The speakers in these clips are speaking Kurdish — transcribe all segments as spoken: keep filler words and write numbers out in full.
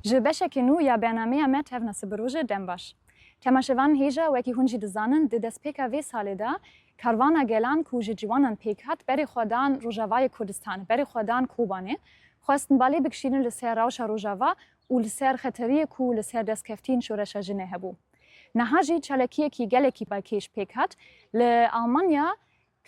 Ji beşekê nû ya bernameya me tevnasibiroje dem baş. Temaşevan hêja wekî hûn jî dizanin, di destpêka vê salê de karvana gelan ku ji ciwanan pêk hat, berê xwe dan Rojavayê Kurdistanê, berê xwe dan Kobanê, xwestin balê bikişînin li ser rewşa Rojava û li ser xeteriyê ku li ser destkeftiyên şoreşa jinê hebû. Niha jî çalakiyekî gelekî balkêş pêk hat. Li Almanya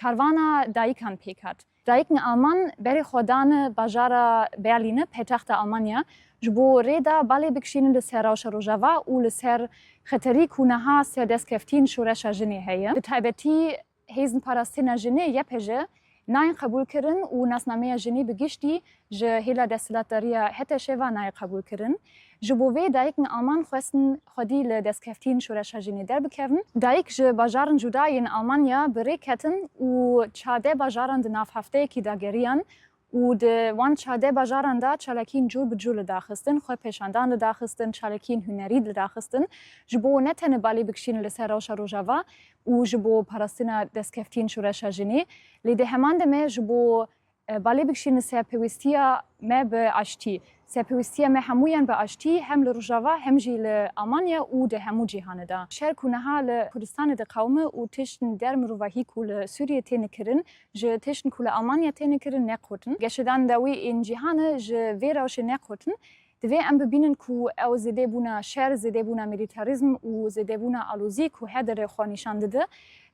karvana dayikan pêk hat. Dayikên Alman berê xwe dane bajara Berlînê, paytexta Almanya, ji bo rê de balê bikişînin li ser rewşa Rojava û li ser xeterî ku niha ser destkeftiyên şoreşa jinê heye. Bi taybetî Hêzên Parastina Jinê, Y P J, nayên qebûlkirin û nasnameya jinê bi giştî ji hêla desthilatdariya H T Ş ve nayê qebûlkirin. Ji bo vê dayikên Alman xwestin xwedî li destkeftiyên şoreşa jinê derbikevin. Dayik ji bajaran cuda yên Almanya bi rê ketin û çardeh bajaran di nav hefteyekî de geriyan û di wan çardeh bajaran de çalakiyên cûr bi cûr li dar xistin, xwepêşandan li dar xistin, çalakiyên hunerî li dar xistin, ji bo ne tenê balê bikişînin li ser rewşa Rojava û ji bo parastina destkeftiyên şoreşa jinê, lê di heman demê ji bo, e, balê bikişînin ser pêwîstiya me bi aştî, ser pêwîstiya me hemûyan bi aştî, hem li Rojava hem jî li Almanya û di hemû cîhanê de. Şer ku niha li Kurdistanê diqewime û tiştên der mirovahî ku li Sûriyê têne kirin, ji tiştên ku li Almanya têne kirin neqotin. Geşedan dawî ên cîhanê ji vê rewşê neqotin. Divê em bibînin ku ew zêdebûna şer, zêdebûna milîtarîzm û zêdebûna alozî ku her derê xwe nîşan dide,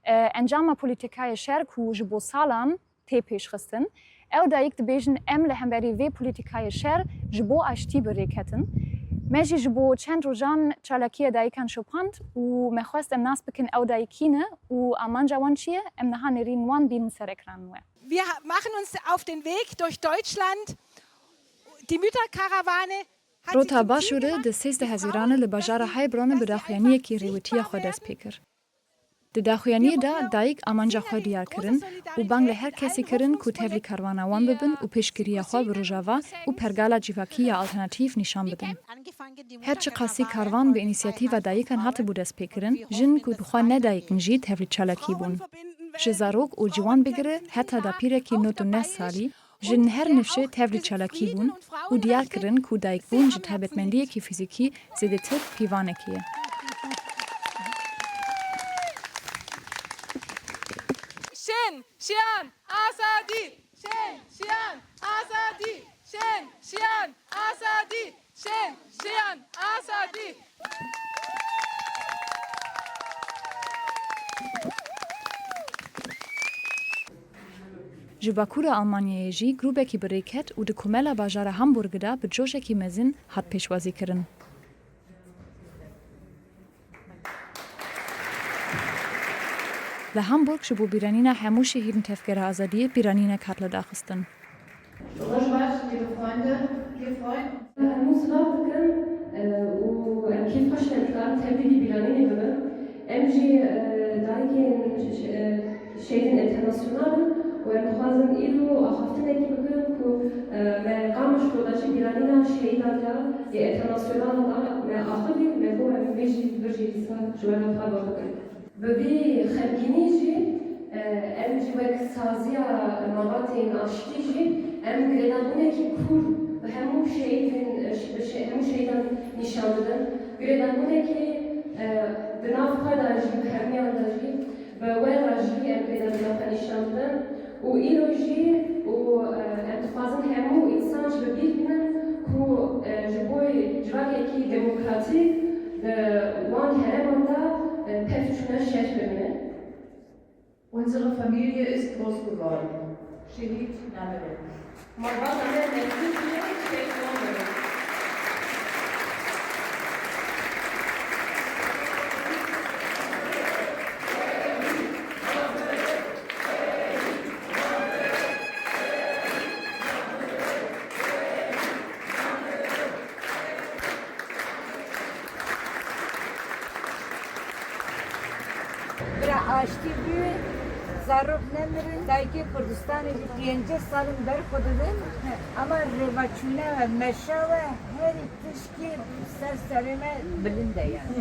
e, encama polîtîkaya şer ku ji bo salan tê pêşxistin. Ew dayik dibêjin, em li hemberî vê polîtîkayê şer ji bo aştî bi rê ketin. Me jî ji bo çend rojan çalakiya dayikan şopand û me xwest em nas bikin ew dayik kî ne û amanca wan çi ye, em niha nêrîn wan bînin ser ekranên we. Wir machen uns auf den Weg durch Deutschland. Die Mütterkarawane hat sich Rota zum Ziel Başûrê gemacht, di sêzdeh Hezîranê li bajara Heilbronn bi daxuyaniyekî rêwîtiya xwe dest pê kir. Di daxuyaniyê de dayik amanca xwe diyar kirin û bang li her kesî kirin ku tevlî karvana wan bibin û pêşgiriya xwe bi Rojava û pergala civakî ya alternatîf nîşan bidin. Her çiqasî karvan bi înîsiyatîva dayikan hatibû destpêkirin, jin ku bi xwe ne dayik in jî tevlî çalakî bûn. Ji zarok û ciwan bigire heta dapîrekî nod û neh salî, jin her nifşê tevlî çalakî bûn û diyar kirin ku dayikbûn ji taybetmendiyekî fîzîkî zêdetir pîvanekê ye. Şin, şiyan, azadî! Şin, şiyan, azadî! Şin, şiyan, azadî! Şin, şiyan, azadî! Ji Bakûra Almanyayê jî grûbekî bi rê ket û di komela bajara Hamburgê de bi coşekî mezin hat pêşwazîkirin. Li Hamburg ji bo bîranîna hemû şehîdên Tevgera Azadiyê bîranînek hat lidaxistin. Roj baş, liebe Freunde, liebe Freunde. Hemû silav dikim, e, û em kêfxweş in em dikarin tevlî vî bîranînê bibin. Em jî, e, dayikên, e, şehîdên enternasyonal in û em dixwazin îro axaftinekî bikin ku, e, me Qamişlo de jî bîranîna şehîdan de yê enternasyonal de me axivî, me got em vê jî vir jî dîsa ji we re xeber bikin. Bi vî xemgînî jî, e, em jî wek saziya malbatên aştî jî em girêdabûnekî kûr bi hemû şehîdên, e, bi şe-, hemû şehîdan nîşan didin. Girêdabûnekî, e, di nav xwe de jî, bi hemiyan de jî, bi we re jî em girêdabûna xwe nîşan didin. Û îro jî û, e, em dixwazin hemû însan ji bi bîr bînin ku, e, ji bo civakekî demokratîk di wan herêman de, e, pevçûna şer kirine. Unsere Familie ist groß geworden. Şehîd Namire. Malbata me mezin bûye, şehîd namire. Bira aştî bûye, zarok nemirin, dayikê Kurdistanê jî pêncî sal in ber xwe didin, ama rêveçûna we, meşa we, herî tişkî ser serê me bilind e yani.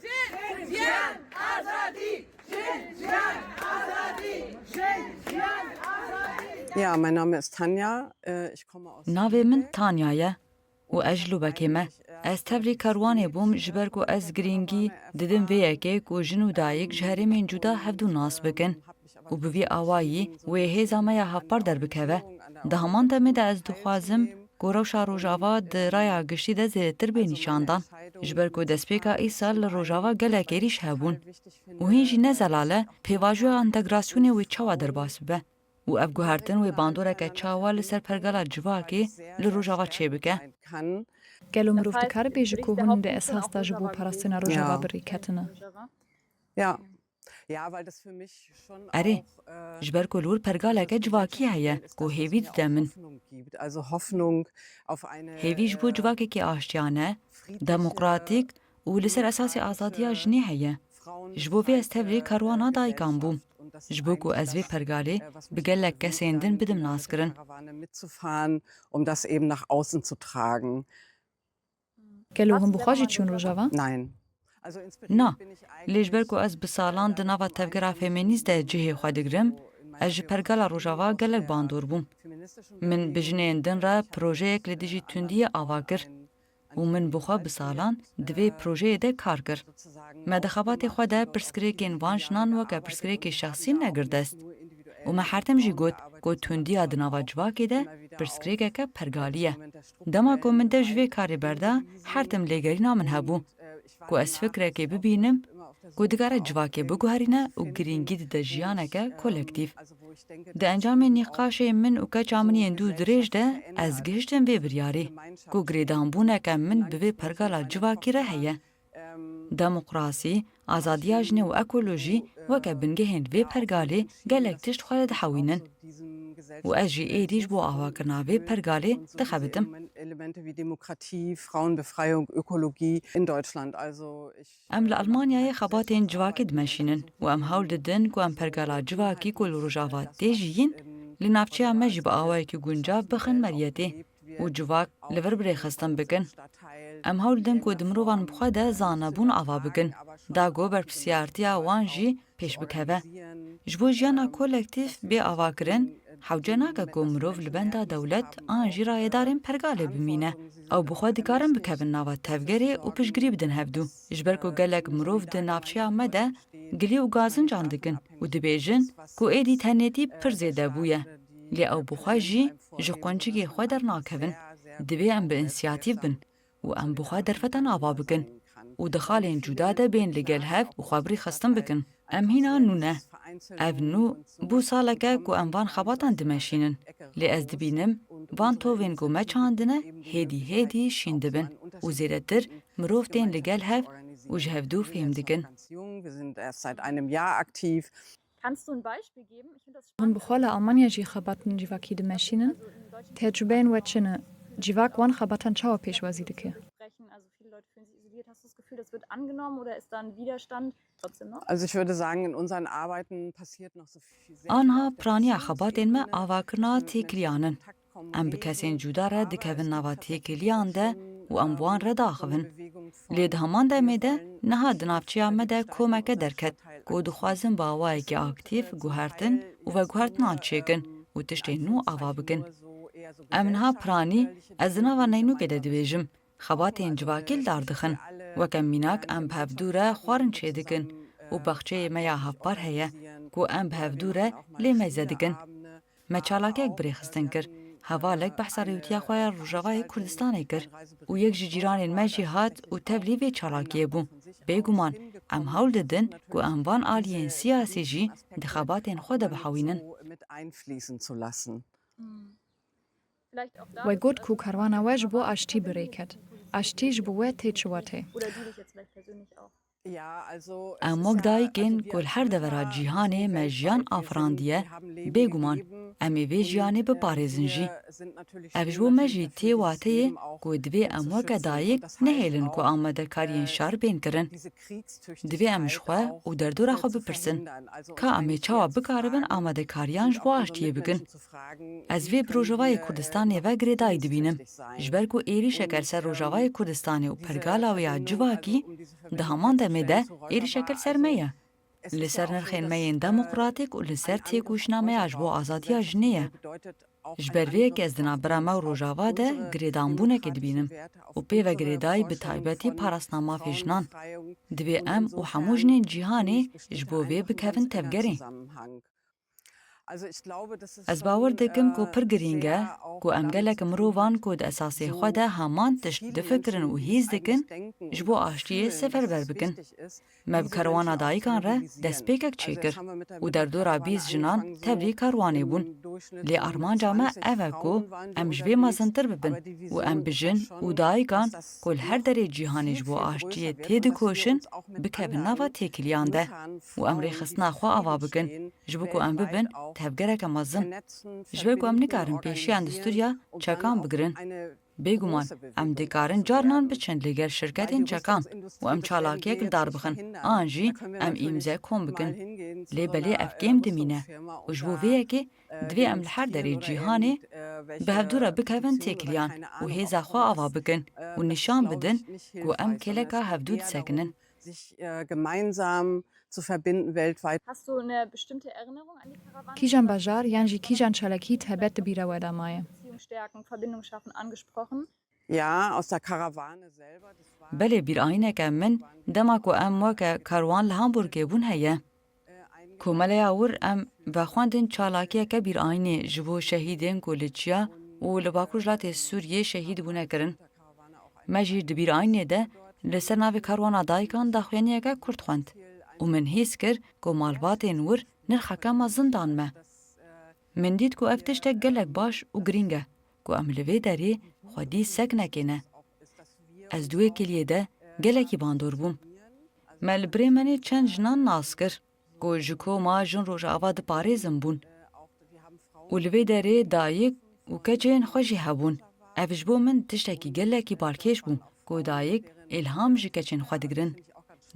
Jin, jiyan, azadî! Jin, jiyan, azadî! Jin, jiyan, Ja, mein Name ist Tanja. Äh, ich komme aus Navê min Lübeck. Tanya ye û ez ji Lubekê me. Ez tevlî karwanê bûm, ji ber ku ez girîngî didim vê yekê ku jin û dayik ji herêmên cuda hevdû nas bikin û bi vî awayî wê hêza me ya hevpar derbikeve. Di heman demê de ez dixwazim ku rewşa Rojava di raya giştî de zêdetir bê nîşandan. Ji ber ku destpêka îsal li Rojava gelek êrîş hebûn û hîn jî ne zelal e pêvajoya entegrasyonê wê çawa derbas bibe. Û ev guhertin wê bandoreke çawa li ser pergala civakê li Rojava çêbike? Gelo mirov dikare bêje ku hûn di esas de ji bo parastina Rojava bi rê ketine? Erê, ji ber ku li wir pergaleke civakî heye ku hêvî dide min. Hêvî ji bo civakekî aştiyane, demokratîk û li ser esasê azadiya jinê heye. Ji bo vê ez tevlî karwana dayikan bûm. Ji bo ku ez vê pergalê bi gelek kesên din bidim naskirin. Gelo hûn bi xwe jî çûn Rojava? Na, lê ji ber ku ez bi salan di nava tevgera feminîst de cihê xwe digirim, ez ji pergala Rojava gelek bandor bûm. Min bi jinên din re projeyek li dijî tundiyê ava kir. Û min bi xwe bi salan di vê projeyê de kar kir. Me di xebatê xwe de pirsgirêkên van jinan weke pirsgirêkê şexsî negir dest. Û me her tim jî got ku tundiya di nava civakê de pirsgirêkeke pergalî ye. Dema ku min dev ji vê karê berda, her tim lêgerîna min hebû ku ez fikrekê bibînim ku dikare civakê biguherîne û girîngî dide jiyaneke kolektîf. Di encamê nîqaşê min û keça min yên dû dirêj de ez gihiştim vê biryarê ku girêdanbûneke min bi vê pergala civakî re heye. Demokrasî, azadiya jinê û ekolojî weke bingehên vê pergalê gelek tişt xwe re dihewînin. Û ez jî êdî ji bo avakirina vê pergalê dixebitim. Em li Almanyayê xebatên civakî dimeşînin û em hewl didin ku em pergala civakî ku li Rojava tê jiyîn, li navçeya me jî bi awayekî guncav bixin meriyetê û civak li vir birêxistin bikin. Em hewl didin ku di mirovan bi xwe de zanebûn ava bikin, da ku berpirsiyartiya wan jî pêş bikeve. Ji bo jiyana kolektîf bê avakirin, hewce nake ku mirov li benda dewlet an jî rayedarên pergalê bimîne. Ew bi xwe dikarin bikevin nava tevgerê û piştgirî bidin hevdû. Ji ber ku gelek mirov di navçeya me de gilî û gazincan dikin û dibêjin ku êdî tenêtî pir zêde bûye. Lê ew bi xwe jî ji quncikê xwe dernakevin. Divê em bi însiyatîf bin û em bi xwe derfetan ava bikin û di xalên cuda de bên li gel hev û xwe bi rêxistin bikin. Em hîna nû ne. Ev nû bû saleke ku em van xebatan dimeşînin. Lê ez dibînim, van tovên ku me çandine hêdî hêdî şîn dibin û zêdetir mirov tên li gel hev û ji hevdû fêm dikin. Hûn bi xwe li Almanya jî xebatên civakî dimeşînin? Tecrûbeyên we çi ne? Civak wan xebatan çawa pêşwazî dike? Anha piraniya xebatên me avakirina têkiliyan in. Em bi kesên cuda re dikevin nava têkiliyan de û em bi wan re diaxivin. Lê di heman demê de niha di navçeya me de komeke derket ku dixwazin bi awayekî aktîf guhertin û veguhertinan çêkin û tiştên nû ava bikin. Em niha piranî, ez di nava neynûkê de dibêjim, xebatên civakî li dar dixin. Weke mînak em bi hevdû re xwarin çêdikin û baxçeyê me ya hevpar heye ku em bi hevdû re lê meyze dikin. Me çalakiyek bi rêxistin kir. Hevalek behsa rêwîtiya xwe ya Rojavayê Kurdistanê kir û yek ji cîranên me jî hat û tevlî vê çalakiyê bû. Bêguman em hewl didin ku em van aliyên siyasî jî di xebatên xwe de bihewînin. We got ku karwana we ji bo aştî bi rê ket. Aştî ji bo we tê çi watê? Em wek dayikên ku li her devera cîhanê me jiyan afirandiye, bêguman em ê vê jiyanê biparêzin jî. Ev ji bo me jî tê wateyê ku divê em weke dayik nehêlin ku amadekariyên şer bên kirin. Divê em ji xwe û derdora xwe bipirsin, ka em ê çawa bikaribin amadekariyan ji bo aştiyê bikin. Ez vê bi Rojavayê Kurdistanê ve girêdayî dibînim. Ji ber ku êrîşeke li ser Rojavayê Kurdistanê û pergala wê ya civakî di heman demê de êrîşeke li ser me ye. Li ser nirxên me yên demokratîk û li ser têkoşîna me ya ji bo azadiya jinê ye. Ji ber vê yekê ez di navbera me û Rojava de girêdanbûnekê dibînim û pê ve girêdayî bi taybetî parastina mafê jinan. Divê em û hemû jinên cîhanê ji bo vê bikevin tevgerê. Ez bawer dikim ku pir girîng e ku em gelek mirovan ku di esasê xwe de heman tişt difikirin û hîs dikin, ji bo aştiyê seferber bikin. Me bi kerwana dayikan re destpêkek çêkir û derdora bîst jinan tevlî karwanê bûn. Lê armanca me ev e ku em ji vê mezintir bibin û em bi jin û dayikan ku li her derê cîhanê ji bo aştiyê têdikoşin, bikevin nava têkiliyan de û em rêxistina xwe ava bikin, ji bo ku em bibin tevgereke mezin. Ji ber ku em nikarin pêşiya endûstriya çekan bigirin. Bêguman, em dikarin carinan biçin li gel şirketên çekan û em çalakiyek li dar bixin, an jî em îmze kom bikin. Lê belê ev kêm dimîne û ji bo vê yekê divê em li her derê cîhanê bi hevdû re bikevin têkiliyan û hêza xwe ava bikin û nîşan bidin ku em kêleka hevdû disekinin. Sich äh, gemeinsam zu verbinden weltweit. Hast du eine bestimmte Erinnerung an die Karawane? Kîjan bajar yan jî kîjan çalakî taybet di bîra we de maye? Beziehung stärken, Verbindung schaffen, angesprochen. Ja, aus der Karawane selber. Das war Belê bîrayîneke min dema ku em weke karwan li Hamburgê bûn heye. Komeleya wir em vexwendin çalakiyeke bîrayînê ji bo şehîdên ku li Çiya û li Bakur Jilatê Sûriyê şehîd bûne kirin. Me jî di bîrayînê de li ser navê karwana dayikan daxuyaniyeke kurt xwend û min hîs kir ku malbatên wir nirxeke mezin dan me. Min dît ku ev tiştek gelek baş û girîng e ku em li vê derê xwedî seknekê ne. Ez di wê kêliyê de gelekî bandor bûm. Me li Bremenê çend jinan nas kir ku ji koma Jin Rojava diparêzin bûn. Û li vê derê dayik û keçên xwe jî hebûn. Ev ji bo min tiştekî gelekî balkêş bû ku dayik îlham ji keçên xwe digirin.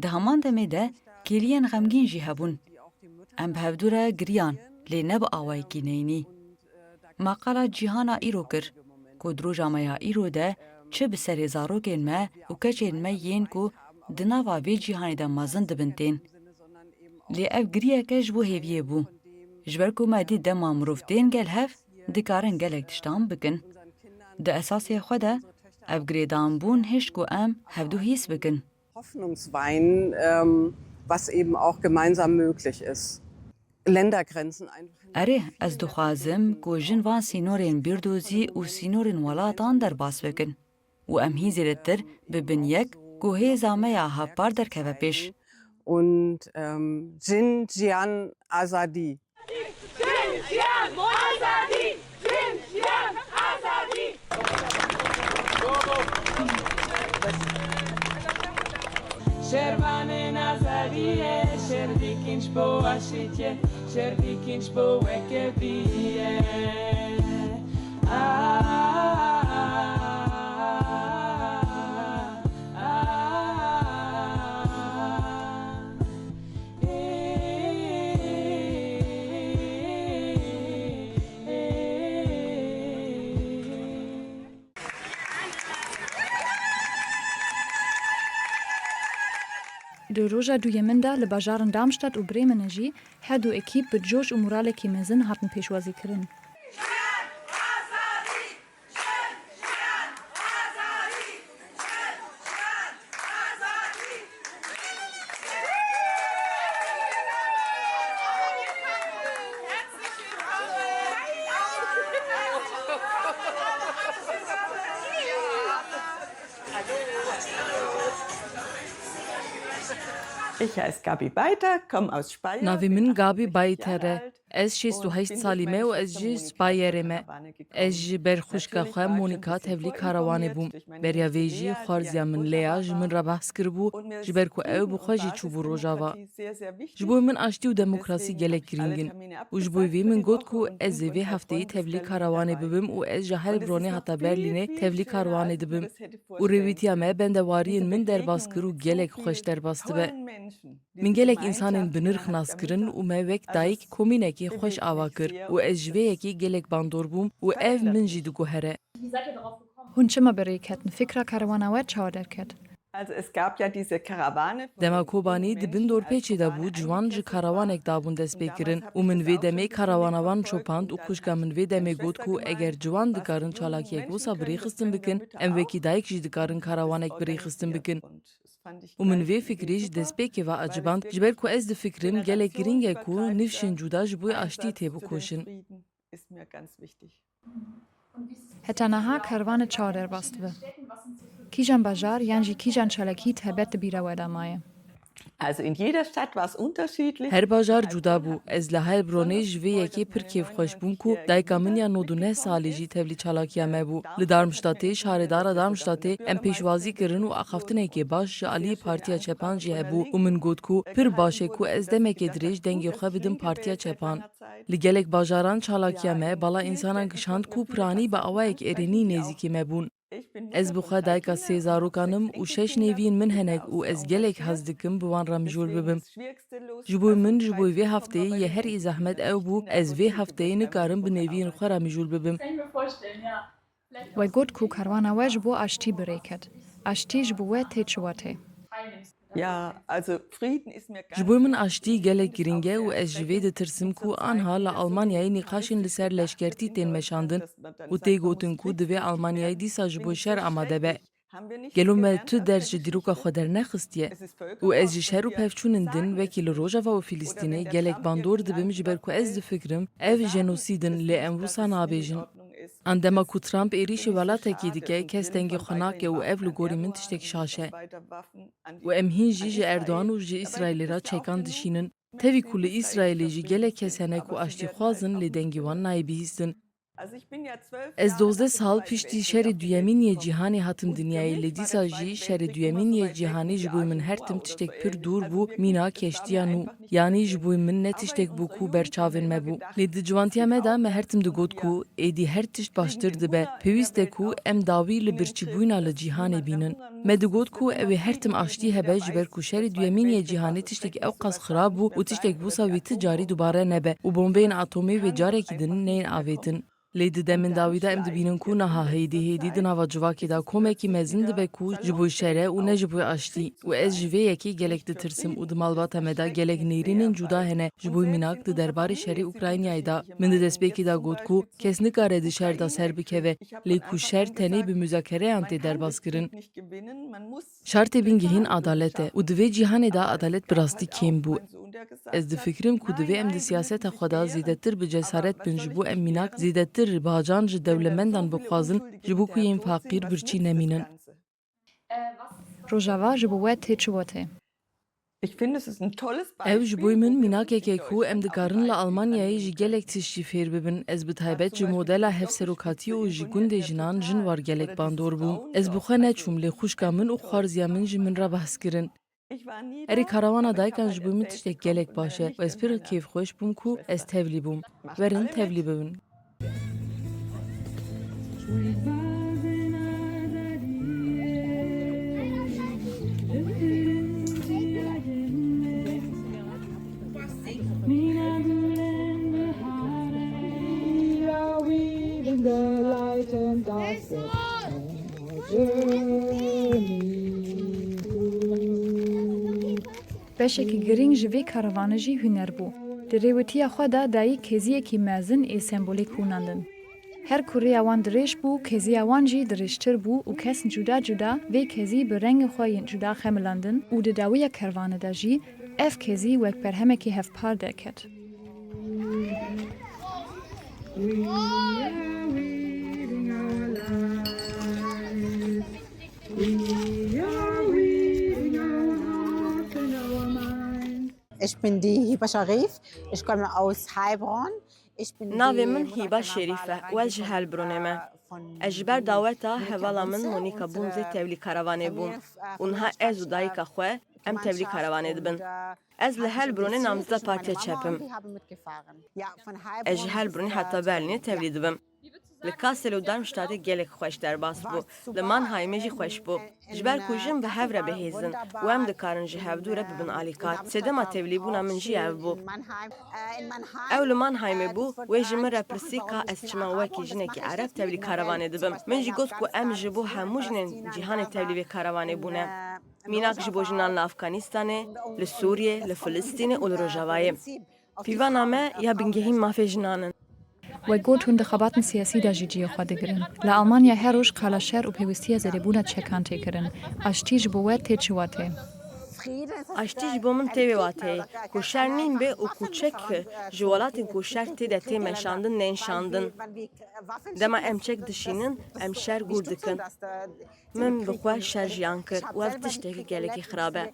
Di heman demê de kêliyên xemgîn jî hebûn. Em bi hevdû re giriyan, lê ne bi awayekî neyînî. Me qala cîhana îro kir ku di roja me ya îro de çi bi serê zarokên me û keçên me yên ku di nava vê cîhanê de mezin dibin tên. Lê ev giriyeke ji bo hêviyê bû. Ji ber ku me dît dema mirov tên gel hev, dikarin gelek tiştan bikin. Di esasê xwe de ev girêdanbûn hişt ku em hevdû hîs bikin. Hoffnungswein, ähm, was eben auch gemeinsam möglich ist. Ländergrenzen einfach Erê, ez dixwazim ku jin van sînorên bîrdozî û sînorên welatan derbas bikin û em hîn zêdetir bibin yek ku hêza me ya hevpar derkeve pêş. Und ähm, Jin Jiyan Azadi. Şervanên azadiyê, şer dikin ji bo aşitiyê, şer dikin ji bo wekeviyê. Ah, ah, ah, ah. Di roja duyemîn de li bajarên Darmstadt û Brêmenê jî her du ekîp bi coş û moralekî mezin hatin pêşwazîkirin. Ich heiße Gabi Beiter, komme aus Speyer. Navê min Gabi Bayter e. Ez şêst û heşt salî me û ez ji Speyerê me. Ez ji ber xwişka xwe Monika tevlî karawanê bûm. Beriya vê jî xwarziya min Lea ji min re behs kiribû, ji ber ku ew bi xwe jî çûbû Rojava. Ji bo min aştî û demokrasî gelek girîng in. Û ji bo vê min got ku ez ê vê hefteyê tevlî karawanê bibim û ez ji Heilbronê heta Berlînê tevlî karwanê dibim. Û rêwîtiya me bendewariyên min derbas kir û gelek xweş derbas dibe. Min gelek însanên bi nirx nas kirin û me wek dayik komînekê xweş ava kir û ez ji vê yekê gelek bandor bûm û ev min jî diguhere. Hûn çima bi rê ketin? Fikra karwana we çawa derket? Also es gab ja diese Karawane von Dema Kobanî di bin dorpêçê de bû, ciwan ji karawanek dabûn destpêkirin û min vê demê karawana wan çopand û xwişka min vê demê got ku eger ciwan dikarin çalakiyek wisa birêxistin bikin, em wekî dayik jî dikarin karawanek birêxistin bikin. Û min vê fikrê ji destpêkê ve aciband, ji ber ku ez difikirim gelek girîng e ku nifşên cuda ji bo aştî têbikoşin. Ist mir ganz wichtig. Heta niha kervane çawa derbas dibe? Kîjan bajar yan jî kîjan çalakî taybet di bîra we de maye? Also in jeder Stadt war es unterschiedlich. Her bajar cuda bû. Ez li Heilbronnê ji vê yekê pir kêfxweş bûm ku dayika min ya nod û neh salî jî tevlî çalakiya me bû. Li Darmstadtê, şaredara Darmstadtê em pêşwazî kirin û axaftinekê baş ji alî Partiya Çepan jî hebû û min got ku pir baş e ku ez demekê dirêj dengê xwe bidim Partiya Çepan. Li gelek bajaran çalakiya me bala însanan kişand ku piranî bi awayek erênî nêzîkî me bûn. Ez bi xwe dayika sê zarokan im û şeş nêviyên min hene û ez gelek hez dikim bi wan re mijûl bibim. Ji bo min, ji bo vê hefteyê yê herî zehmet ew bû, ez vê hefteyê nikarim bi nêviyên xwe re mijûl bibim. We got ku karwana we ji bo aştî bi rê ket. Aştî ji bo we tê çi watê? Ja, also Frieden ist mir Ji bo min aştî gelek girîng e û ez ji vê ditirsim ku anha li Almanyayê nîqaşên li ser leşkertî tên meşandin û tê gotin ku divê Almanyayê dîsa ji bo şer amade be. Gelo me tu ders ji dîroka xwe dernexistiye? Û ez ji şer û pevçûnên din wekî li Rojava û Filistînê gelek bandor dibim ji ber ku ez difikirim ev jenosîd in, lê em wisa nabêjin. An dema ku Trump êrîşî welatekî dike, kes dengê xwe nake û ev li gorî min tiştek şaş e. Û em hîn jî ji Erdogan û ji Îsraîlê re çekan dişînin. Tevî ku li Îsraîlê jî gelek kes hene ku aştîxwaz in, lê dengê wan nayê bihîstin. Ez dozdeh sal piştî şerê duyemîn yê cîhanê hatim dinyayê, lê dîsa jî şerê duyemîn yê cîhanê ji bo min her tim tiştek pir dûr bû, mîna keştiya nû. Yanî ji bo min ne tiştek bû ku ber çavên me bû. Lê di ciwantiya me de me her tim digot ku êdî her tişt baştir dibe. Pêwîst e ku em dawî li birçîbûyna li cîhanê bînin. Me digot ku ew ê her tim aştî hebe, ji ber ku şerê duyemîn yê cîhanê tiştek ewqas xirab bû û tiştek wisa wî ti carî dubare nebe û bombeyên atomê wê carekî din neyên avêtin. Lê di demên dawî de em dibînin ku niha hêdî hêdî di nava civakê de komekî mezin dibe ku ji bo şere û ne ji bo aştî. Û ez ji vê yekê gelek ditirsim û di malbata me de gelek nêrînên cuda hene, ji bo mînak di derbarê şerê Ukraynayê de. Min di destpêkê de got ku kes nikare di şer de ser bikeve, lê ku şer tenê bi muzakereyan tê derbas kirin. Şartê bingehîn adalet e û di vê cîhanê de adalet bi rastî kêm bû. Ez difikirim ku divê em di siyaseta xwe de zêdetir bi cesaret bin, ji bo em mînak zêdetir bacan ji dewlemendan bixwazin, ji bo ku yên feqîr birçî nemînin. Rojava ji bo we tê çi watê? Ich finde, es ist ein tolles Ew ji bo Beispiel, min wo wir mînakek e wirklich ku em dikarin li Almanyayê jî gelek tişt jî fêr bibin. Ez bi taybet ji modela hevserokatiyê û ji gundê jinan jin war gelek bandor bûm. Ez bi xwe neçûm, lê xwişka min û xwarziya min ji min re behs kirin. Erê, karawana dayikan ji bo min tiştek gelek baş e û ez pir kêfxweş bûm ku ez tevlî bûm. Werin tevlî bibin. Beşekî girîng ji vê karavanê jî huner bû. Di rêwitiya xwe de dayî keziyekî mezin ê sembolîk hûnandin. Her ku rêya wan dirêj bû, keziya wan jî dirêjtir bû û kesên cuda cuda vê kezî bi rengên xwe yên cuda xemilandin û di dawiya kervanê de jî ev kezî wek berhemekî hevpar derket. Ich bin die Hiba Sharif. Ich komme aus Heilbronn. Ich bin Navê die min Mutter Hîba von Şerîf e Heilbronn û ez ji Helbronê me. von Ez ji ber daweta Monika hevala min Bunze Monika und, Bunze äh, tevlî karavanê bûm û niha ez û dayika xwe em tevlî karavanê dibin. Ez li Helbronê namzda Partiya Çep im. Ez ji Helbronê heta Berlînê tevlî dibim. Li Kassel û Darmstadtê gelek xweş derbas bû. Li Mannheimê jî xweş bû. Ji ber ku jin bi hev re bihêzin û em dikarin ji hevdû re bibin alîkar. Sedema tevlîbûna min jî ev bû. Ew li Mannheimê bû, wê ji min re pirsî ka ez çima wekî jinekî Ereb tevlî karavanê dibim. Min jî got ku em ji bo hemû jinên cîhanê tevlî vê karavanê bûne. Mînak ji bo jinan li Afganistanê, li Sûriyê, li Filistînê û li Rojavayê. Pîvana me ya bingehîn mafê jinan in. Wek got, hûn di xebatên siyasî de jî cihê xwe digirin. Li Almanya her roj qala şer û pêwîstiya zêdebûna çekan tê kirin. Aştî ji bo we tê çi wateyê? Aştî ji bo min tê wê wateyê, ku şer nîn be û ku çek ji welatên ku şer tê de tê meşandin, nên şandin. Dema em çek dişînin, em şer gûr dikin. Min bi xwe şer jiyan kir û ev tiştekî gelekî xirab e.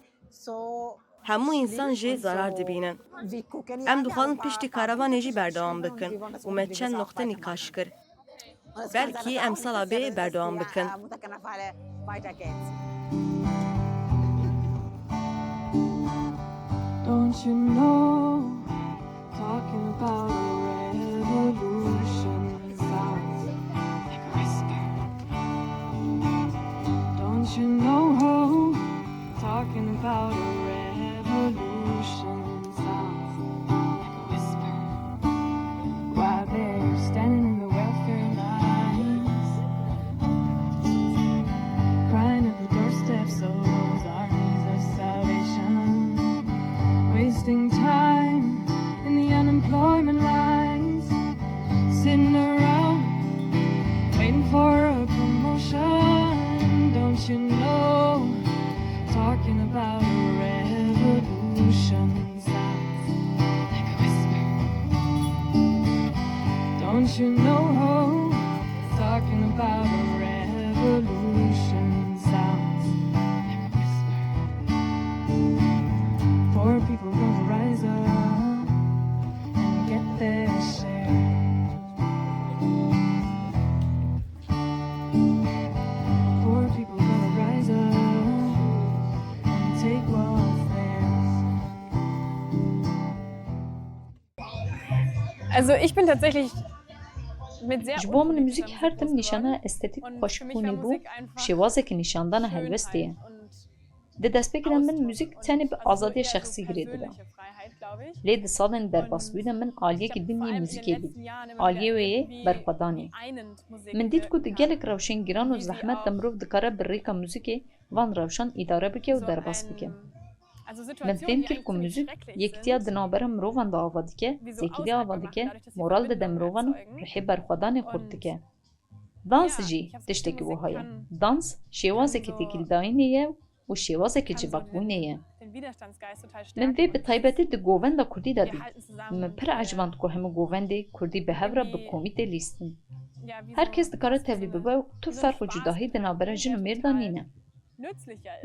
Hemû însan jê zarar dibînin. Em dixwazin piştî karavanê jî berdewam bikin û me çend noqte nîqaş kir. Belkî em sala bê berdewam bikin. Don't you know, talking about a revolution sounds like a whisper. Don't you know, talking about a revolution sounds like a whisper. While they're standing in the welfare lines, crying at the doorsteps of those armies of salvation, wasting time in the unemployment lines, sitting around waiting for a promotion. Don't you know, talking about a revolution sounds like a whisper. Don't you know, talking about a revolution sounds like a whisper. Poor people gonna rise up and get their share. Poor people gonna rise up and take what's theirs. Also ich bin tatsächlich mit sehr Ji bo min muzîk her tim nîşana estetîk xweşbûnê bû, şêwazeke nîşandana helwestê ye. Di destpêkê de min muzîk tenê bi azadiya şexsî girê dida. Lê di salên derbasbûyî de min aliyekî din yê muzîkê dît. Aliyê wê yê berxwedanê. Min dît ku di gelek rewşên giran û zehmet de mirov dikare bi rêka muzîkê van rewşan îdare bike û derbas bike. Min fêm kir ku muzîk yekitiya di navbera mirovan de ava dike, têkilî ava dike, moral dide mirovan û ruhê berxwedanê xurt dike. Dans jî tiştekî wiha ye. Dans şêwazeke têkildayînê ye û şêwazeke civakbûnê ye. Min vê bi taybetî di govenda kurdî de dît. Min pir eciband ku hemû govendê kurdî bi hev re bi komî tê lîstin. Her kes dikare tevlî bibe û tu ferq û cudahî di navbera jin û mêr de nîne.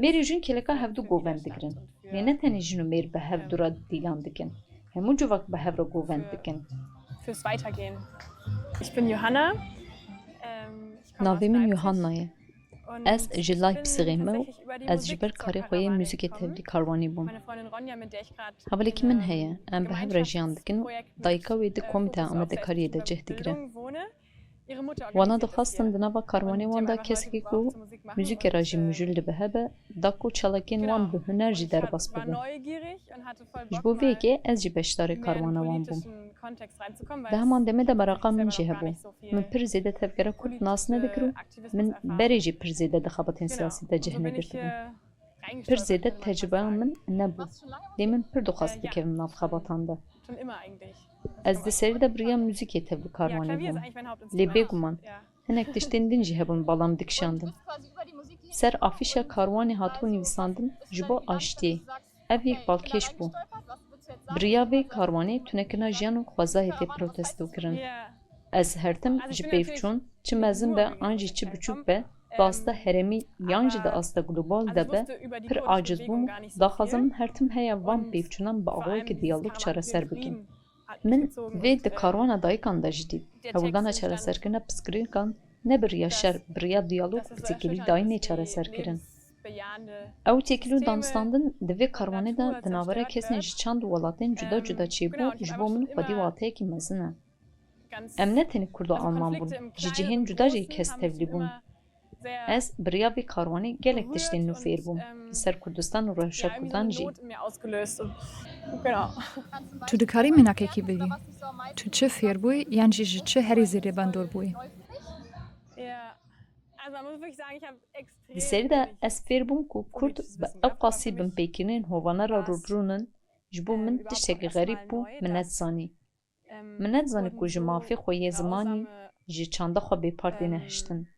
Mêr û jin kêleka hevdu govend digirin. Lê ne tenê jin û mêr bi hev dû re dîlan dikin. Hemû civak bi hev re govend dikin. Fürs Weitergehen. Ich bin Johanna. Navê min Yohanna ye. Ez ji Leipzigê me û ez ji ber karê xwe yê muzîkê tevlî karwanî bûm. Hevalekî min heye, em bi hev re jiyan dikin û dayika wê di komîteya amadekariyê de cih digire. Wana dixwestin di nava karwanê wan de kesekî ku muzîkê re jî mijûl dibe hebe, da ku çalakiyên wan bi huner jî derbas bibin. Ji bo vê yekê ez jî beşdarê karwana wan bûm. Di heman demê de meraqa min jî hebû. Min pir zêde tevgera kurd nas nedikir û min berê jî pir zêde di xebatên siyasî de cih negirtibû. Pir zêde tecrûbeya min nebû. Lê min pir dixwest bikevim nav xebatan de. Ez di serî de bi riya muzîkê tevlî karwanê bûm. Lê bêguman, hinek tiştên din jî hebûn bala min dikişandin. Ser afîşa karwanê hatibû nivîsandin ji bo aştiyê. Ev yek balkêş bû. Bi riya vê karwanê tunekirina jiyan û xwezayê tê protesto kirin. Ez her tim ji pêvçûn, çi mezin be an jî çi biçûk be, di asta herêmî yan jî di asta global de be, pir aciz bûm û daxwaza min her tim heye van pêvçûnan bi awayekî diyalog çareser bikim. Min vê di karwana dayikan de jî dît. Hewldana çareserkirina pirsgirêkan ne bi riya şer, bi riya diyalog û bi têkilî dayînê çareser kirin. Ew têkilî û danûstandin di vê karwanê de di navbera kesên ji çand û welatên cuda cuda çêbû ji bo min xwedî wateyekî mezin e. Em ne tenê kurd û alman bûn, ji cihên cuda jî kes tevlî bûn. Ez bi riya vê karwanê gelek tiştên nû fêr bûm, li ser Kurdistan û rewşa kurdan jî. Tu dikarî mînakekî bidî? Tu çi fêr bûyî yan jî ji çi herî zêde bandor bûyî? Also man muss wirklich sagen, ich habe extrem Di serî de wenig ez fêr bûm ku Kurd bi ew qasî binpêkirinên hovane re rûbirû nin, ji bo min tiştekî xerîb bû, min nedizanî. Min nedizanî ku ji mafê xwe yê zimanî, ji çanda xwe bêpar têne hiştin.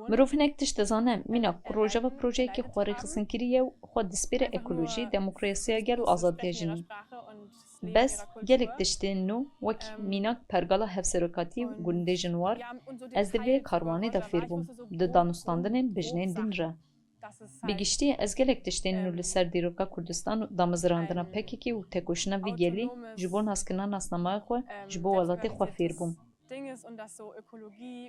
Mirov hinek tişt dizane, mîna ku Rojava projeyekî xwerêxistinkirî ye û xwe dispêre ekolojî, demokrasiya gel û azadiya jinê. Bes, gelek tiştên nû, wek mînak pergala hevserokatî û gundê jinwar, ez di vê karwanê de fêr bûm, di danûstandinên bi jinên din re. Bi giştî ez gelek tiştên nû li ser dîroka Kurdistan û damezrandina P K K û tekoşîna vî gelî ji bo naskirina nasnameya xwe ji bo welatê xwe fêr bûm.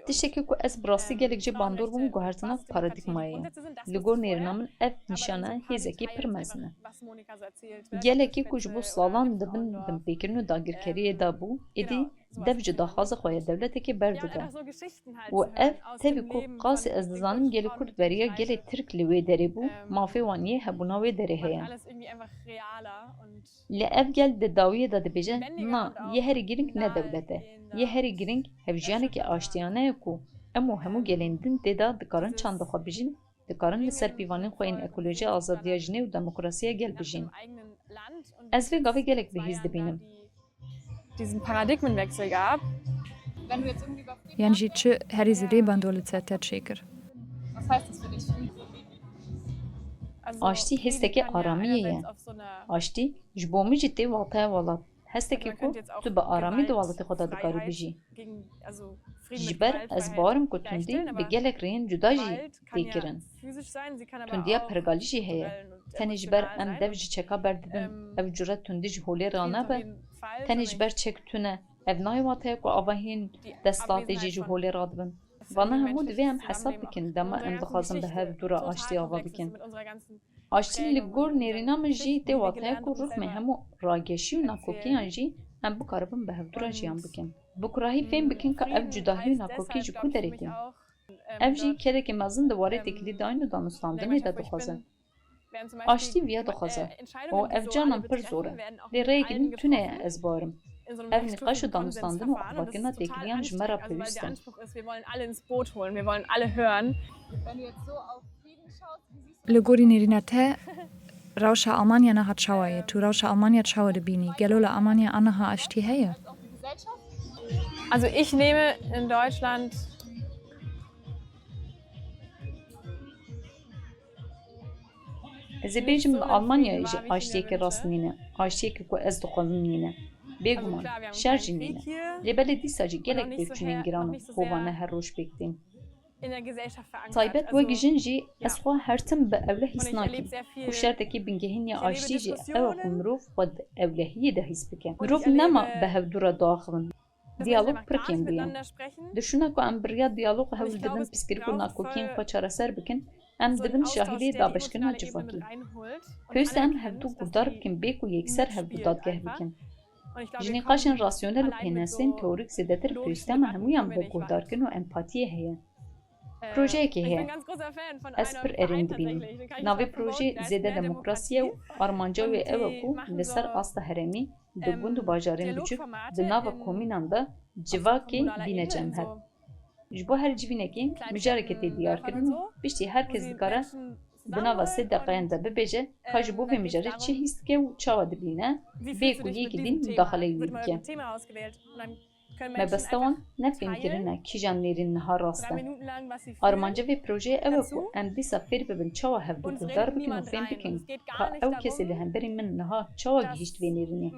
Tiştekî ku ez bi rastî gelek jê bandor bûm, guhertina paradîgmayê ye. Li gor nêrîna min ev nîşane hêzekî pir mezin e. Gelekî ku ji bo salan di bin binpêkirin û dagirkeriyê de bû, êdî dev ji daxwaza xwe ya dewletekê berdide. Û ev tevî ku qasî ez dizanim gelê Kurd beriya gelê Tirk li wê derê bû, mafê wan yê hebûna wê derê heye. Lê ev gel di dawiyê de dibêje, na, yê herî girîng ne dewlet e. Yê herî girîng hevjiyanekî aştiyane ye ku em û hemû gelên din tê de dikarin çanda xwe bijîn, dikarin li ser pîvanên xwe yên ekolojî, azadiya jinê û demokrasiya gel bijîn. Ez vê gavê gelek bihîz dibînim. Diesen Paradigmenwechsel gab. Yan jî çi herî zêdê bandor li ser te çêkir? Aştî hêstekê aramiyê ye. Aştî ji bo min jî tê wataya welat. Hestekê ku tu bi aramî di welatê xwe de dikarî bijî. Ji ber ez bawer im ku tundî bi gelek rêyên cuda jî tê kirin. Tundiya pergalî jî heye. Tenê ji ber em dev ji çeka berdidin, ev cure tundî ji holê ranabe. Tenê ji ber çek tune, ev nayê wateya ku avahiyên desthilatê jî ji holê radibin. Vana hemû divê em hesab bikin, dema em dixwazin bi hev dû re aştî ava bikin. Aştî li gor nêrîna min jî tê wateya ku rixmê hemû rageşî û nakokiyan jî em bikaribin bi hevdû re jiyan bikin. Bi kurahî fêm bikin ka ev cudahî û nakokî ji ku derê tên. Ev jî kerekê mezin di warê têkilîdayîn û danûstandinê de dixwaze. Aştî viya dixwaze û ev carnan pir zor e. Lê rêyekî din tune ye, ez bawer im. Ev nîqaş û danûstandin û avakirina têkiliyan ji me re pêwîst in. Wir wollen alle ins Boot holen, wir wollen alle hören. Li gorî nêrîna te, rewşa Almanya niha çawa ye? Tu rewşa Almanya çawa dibînî? Gelo li Almanya aniha aştî heye? Also ich nehme in Deutschland Ez ê bêjim, li Almanyayê jî aştiyeke rast nîne, aştiyeke ku ez dixwazim nîne. Bêguman, şer jî nîne. Lê belê dîsa jî gelek pêvçûnên giran û hovane her roj pêk tên. Taybet wek jin jî ez xwe her tim bi ewleh hîs nakim û şertekî bingehîn ya aştî jî ew e ku mirov xwe di ewlehiyê de hîs bike. Mirov nema bi hevdû re diaxivin. Diyalog pir kêm bûye. Di şûna ku em bi riya diyalog hewl didin pirsgirêk û nakokiyên xwe çareser bikin, em dibin şahidê dabeşkirina civakî. Pêwîst e em hevdû guhdar bikin bê ku yekser hevdû dadgeh bikin. Ji nîqaşên rasyonel û pênasên teorîk zêdetir pêwîstiya me hemûyan bi guhdarkirin û empatiyê heye. Projeyekê heye. Ez pir erên dibînim. Navê projeyê Zêde Demokrasî ye û armanca wê ew e ku li ser asta herêmî, di gund û bajarên biçûk, di nava komînan de civakê bîne cem hev. Ji bo her civînekê mijareke tê diyarkirin û piştî her kes dikare di nava sê deqeyan de bibêje ka ji bo vê mijarê çi hîs dike û çawa dibîne, bê ku yekî din mudaxaleyê wî bike. Mebesta wan ne fêmkirin e kîjan nêrîn niha rast e. Armanca vê projeyê ew e ku em dîsa fêr bibin çawa hevdû guhdar bikin û fêm bikin ka ew kesê li hemberî min niha çawa gihîşt vê nêrînê.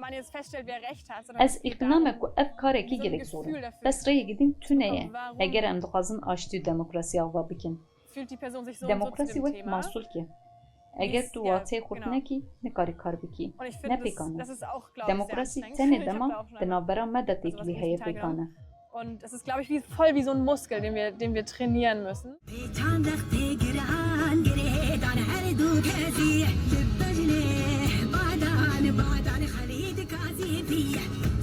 Ez îqna me ku ev karekî gelek zor e. Bes rêyekî din tune ye eger em dixwazin aştî û demokrasî ava bikin. Demokrasî wek masûlk e. Eger tu wateyê xurt nekî, nikarî kar bikî. Ne pêkan e. Demokrasî tenê dema di navbera me de têkilî heye pêkan e. Und das ist, glaube ich, wie, voll wie so ein Muskel, den wir, den wir trainieren müssen. Çandek tê giran girêdan her du kesî. Li bejnê badan, badan Xelîd Kazî bî.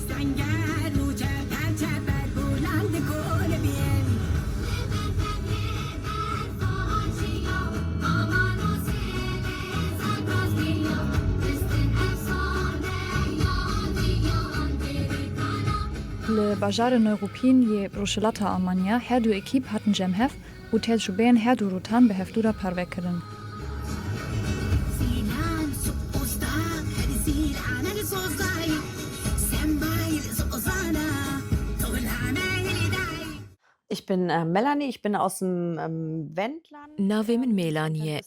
Senger û çeper çeper gulan di kol bîn. Li Bajarê Neuruppin yê rojhilata Almanya, her du ekîp hatin cem hev û têt ji bên her du rûtan bi hevdû re parve kirin. Ich bin äh, Melanie, ich bin aus dem ähm, Wendland. Navê min Mêlanî ye.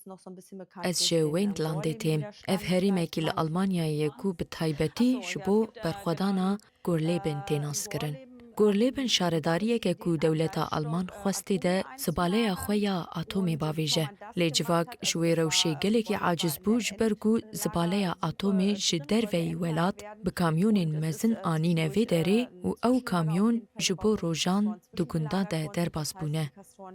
Ez ji Wendlandê têm. Ev herêmekî li Almanyayê ye ku bi taybetî ji bo berxwedana Gorleben tê naskirin. Gorleben şaredariyek e ku dewleta Alman xwest tê de zibaleya xwe ya atomê bavêje. Lê civak ji wê rewşê gelekî aciz bû, ji ber ku zibaleya atomê ji derveyî welat bi kamyonên mezin anîne vê derê û ew kamyon ji bo rojan di gundan de derbas bûne.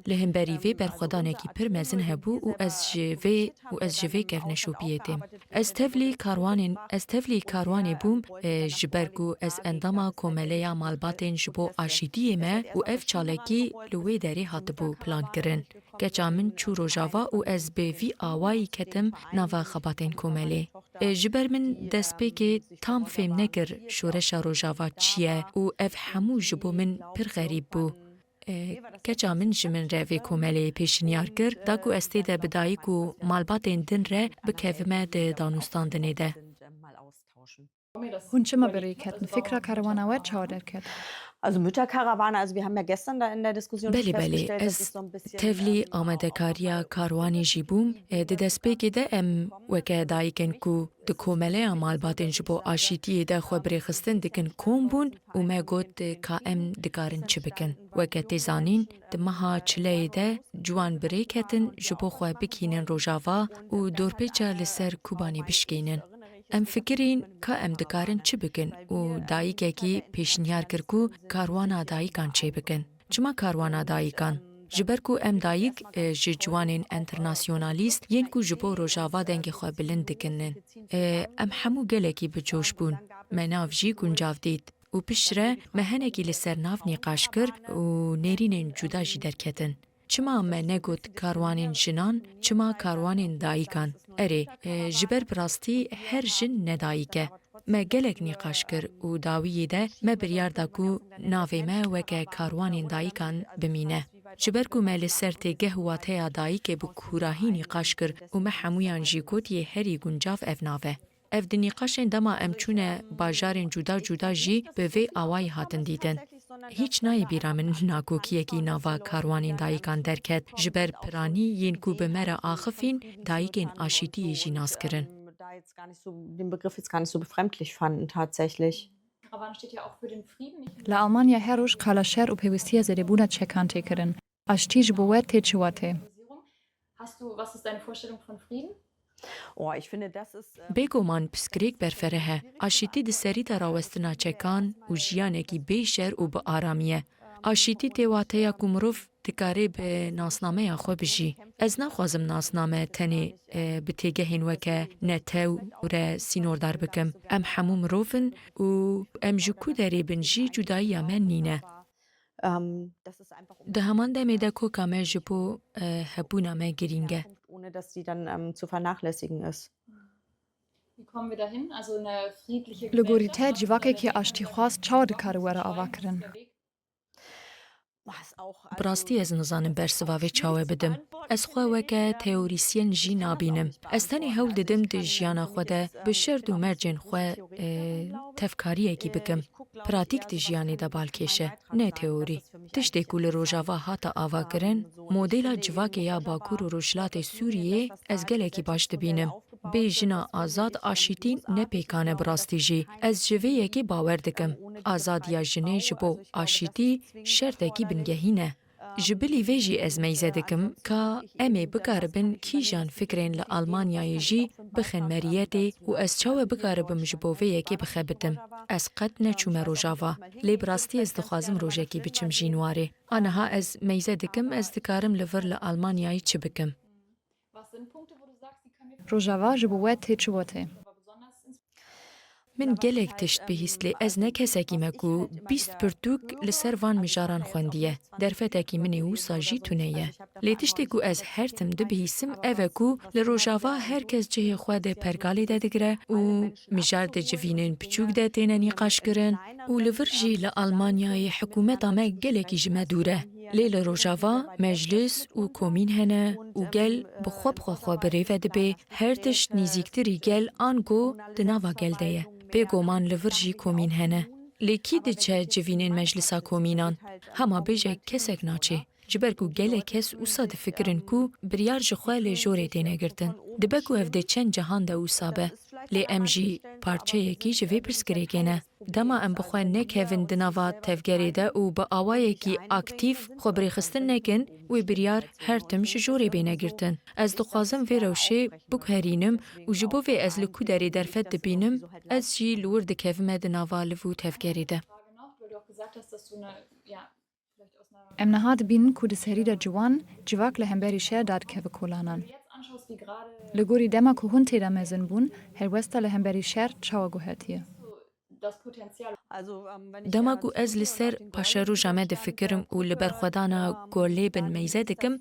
Li hemberî vê berxwedanekî pir mezin hebû û ez ji vê û ez ji vê kevneşopiyê têm. Ez tevlî karwanên ez tevlî karwanê bûm, e, ji ber ku ez endama Komeleya Malbatên ji bo Aşîtiyê me û ev çalakî li wê derê hatibû plankirin. Keça min çû Rojava û ez bi vî awayî ketim nava xebatên komelê. E, ji ber min destpêkê tam fêm nekir şoreşa Rojava çi ye û ev hemû ji bo min pir xerîb bû. E, keça min ji min re vê komeleyê pêşinyar kir, da ku ez tê de bi dayik û malbatên din re bikevime di danûstandinê de. Hûn çima bi rê ketin? Fikra karwana we çawa derket? Also Mütterkarawane, also wir haben ja gestern da in der Diskussion Belê, belê, ez tevlî amadekariya karwanê jî bûm. E, di destpêkê de em weke dayikên ku di Komeleya Malbatên ji bo Aşîtiyê de xwe birêxistin dikin kom bûn û me got, ka em dikarin çi bikin. Weke tê zanîn, di meha çileyê de ciwan bi rê ketin ji bo xwe bikînin Rojava û dorpêça li ser Kobanê bişkînin. Em fikirîn ka em dikarin çi bikin û dayikekî pêşniyar kir ku karwana dayikan çêbikin. Çima karwana dayikan? Ji ber ku em dayik, e, ji ciwanên enternasyonalîst yên ku ji bo Rojava dengê xwe bilind dikinin. E, em hemû gelekî bi coş bûn. Me nav jî guncav dît û piştre me hinekî li ser nav nîqaş kir û nêrînên cuda jî derketin. Çima me negot karwanên jinan, çima karwanên dayikan? Erê, e, ji ber bi rastî her jin ne dayik e. Me gelek nîqaş kir û dawiyê de me biryar da ku navê me weke karwanên dayikan bimîne. Ji ber ku me li ser têgeh wateya dayikê bi kûrahî nîqaş kir û me hemûyan jî got yê herî guncav ev nav e. Ev di nîqaşên dema em çûne bajarên cuda cuda jî bi vê awayî hatin dîtin. Hîç nayê bîra min nakokiyekî nava karwanên dayikan derket, ji ber piranî yên ku bi me re axifîn, dayikên aşîtiyê jî nas kirin. Da jetzt gar nicht so, den Begriff jetzt gar nicht so befremdlich fanden tatsächlich. Li Almanya her roj qala şer û pêwîstiya zêdebûna çekan tê kirin. Aştî ji bo we tê çi watê? Hast du, was ist deine Vorstellung von Frieden? Oh, ich finde, das ist. Äh, Bêguman pirsgirêk berfereh e. Aşîtî di serî de rawestina çekan û jiyanekî bê şer û bi aramî ye. Aşîtî tê wateya ku mirov dikare bi nasnameya xwe bijî. Ez naxwazim nasname tenê, e, bi têgehên weke netew re sînordar bikim. Em hemû mirov in û em ji ku derê bin jî cudayiya me nîne. Ähm, das ist einfach Di heman demê de koka me ji bo, e, hebûna me girîng e. Ohne dass sie dann ähm, zu vernachlässigen ist. Wie kommen wir dahin? Also eine friedliche Li gorî te Gesellschaft, civakekî eine aştîxwaz çawa dikare were ava kirin? Bi rastî ez nizanim bersiva vê çawe bidim. Ez xwe weke teorîsyen jî nabînim. Ez tenê hewl didim di jiyana xwe de bi şert û mercên xwe, e, tevkariyekî bikim. Pratîk di jiyanê de balkêş e, ne teorî. Tiştê ku li Rojava hate avakirin, modela civakê ya Bakur û Rojhilatê Sûriyê ez gelekî baş dibînim. Bê jina azad aşîtî ne pêkan e bi rastî jî. Ez ji vê yekê bawer dikim. Azadiya jinê ji bo aşîtî şertekî bingehîn e. Ji bilî vê jî ez meyze dikim ka em ê bikaribin kîjan fikrên li Almanyayê jî bixin meriyetê û ez çawe bikaribim ji bo vê yekê bixebitim. Ez qet neçûme Rojava, lê bi rastî ez dixwazim rojekê biçim jîn warê. Aniha ez meyze dikim ez dikarim li vir li Almanyayê çi bikim. Rojava ji bo we tê çi watê? Min gelek tişt bihîst, lê ez ne kesekî me ku bîst pirtûk li ser van mijaran xwendiye. Derfetekî min ê wisa jî tune ye. Lê tiştê ku ez her tim dibihîsim ev e ku li Rojava her kes cihê xwe di pergalê de digire û mijar di civînên piçûk de têne nîqaşkirin û li vir jî li Almanyayê hikûmeta me gelekî ji me dûr e. Lê li Rojava meclis û komîn hene û gel bi xwe bi xwe xwe bi rê ve dibe, her tişt nîzîktirî gel ango di nava gel de ye. Bêgoman li vir jî komîn hene. Lê kî diçe civînên meclisa komînan? Hema bêje kesek naçê. Ji ber ku gelek kes wisa difikirin ku biryar ji xwe lê jorê têne girtin. Dibe ku ev dê çend cehan de wisa be. Lê em jî parçeyekî ji vê pirsgirêkê ne. Dema em bi xwe nekevin di nava tevgerê de û bi awayekî aktîf xwe birêxistin nekin, wê biryar her tim ji jorê bêne girtin. Ez dixwazim vê rewşê biguherînim û ji bo vê ez li ku derê derfet dibînim, ez jî li wir dikevime di nava liv û tevgerê de. Em niha dibînin ku di serî de ciwan civak li hemberî şer dadikeve kolanan. Li gorî dema ku hûn tê de mezin bûn, helwesta li hemberî şer çawa guhertiye? Dema ku ez li ser paşeroja me difikirim û li berxwedana ku lê bin meyze dikim,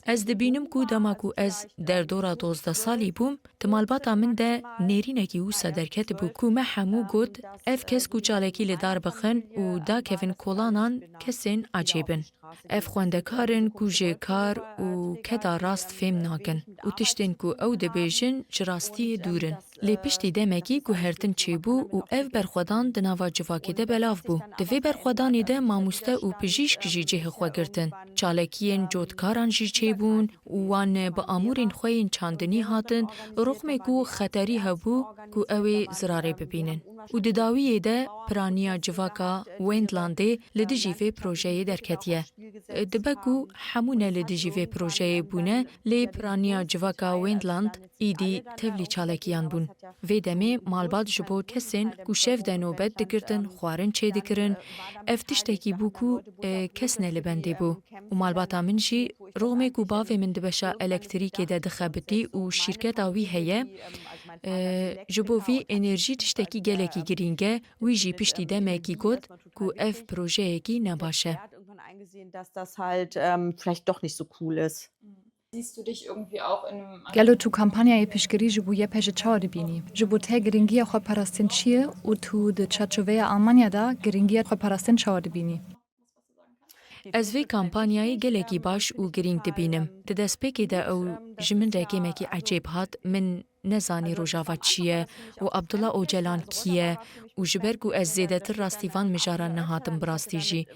ez dibînim ku dema ku ez derdora dozdeh salî bûm, di malbata min de nêrînekî wisa derketibû ku me hemû got, ev kes ku çalakî li dar bixin û dakevin kolanan kesên ecêb in. Ev xwendekar in ku ji kar û keda rast fêm nakin û tiştên ku ew dibêjin ji rastiyê dûr in. Lê piştî demekî guhertin çêbû û ev berxwedan di nava civakê de belav bû. Di vê berxwedanê de mamoste û pijîşk jî cihê xwe girtin. Çalakiyên cotkaran jî çêbûn û wan bi amûrên xwe yên çandinî hatin, rixmê ku xeterî hebû ku ew ê zirarê bibînin. Û di dawiyê de piraniya civaka Wendlandê li dijî vê projeyê derketiye. Dibe ku hemû ne li dijî vê projeyê bûne, lê piraniya civaka Wendland îdî tevlî çalekiyan bûn. Vê demê malbat ji bo kesên ku şev de nobet digirtin, xwarin çêdikirin, ev tiştekî bû ku, e, kes ne li bendê bû. Û malbata min jî, rixmê ku bavê min di beşa elektrîkê de dixebitî û şîrketa wî heye, e, ji bo vî enerjî tiştekî gelekî girîng e, wî jî piştî demekî got ku ev projeyekî ne baş e. Irgendwann eingesehen, dass das halt ähm, vielleicht doch nicht so cool ist. Gelo tu kampanyayê piştgirî ji bo Y P J çawa dibînî? Ji bo te giringiya xweparastin çi ye û tu di çarçoveya Almanya de giringiya xweparastin çawa dibînî? Ez vê kampanyayê gelekî baş û girîng dibînim. Di destpêkê de ew ji min re kêmekî ecêb hat, min nezanî Rojava çi ye û Abdullah Ocalan kî ye û ji ber ku ez zêdetir rastî van mijaran nehatim bi rastî jî.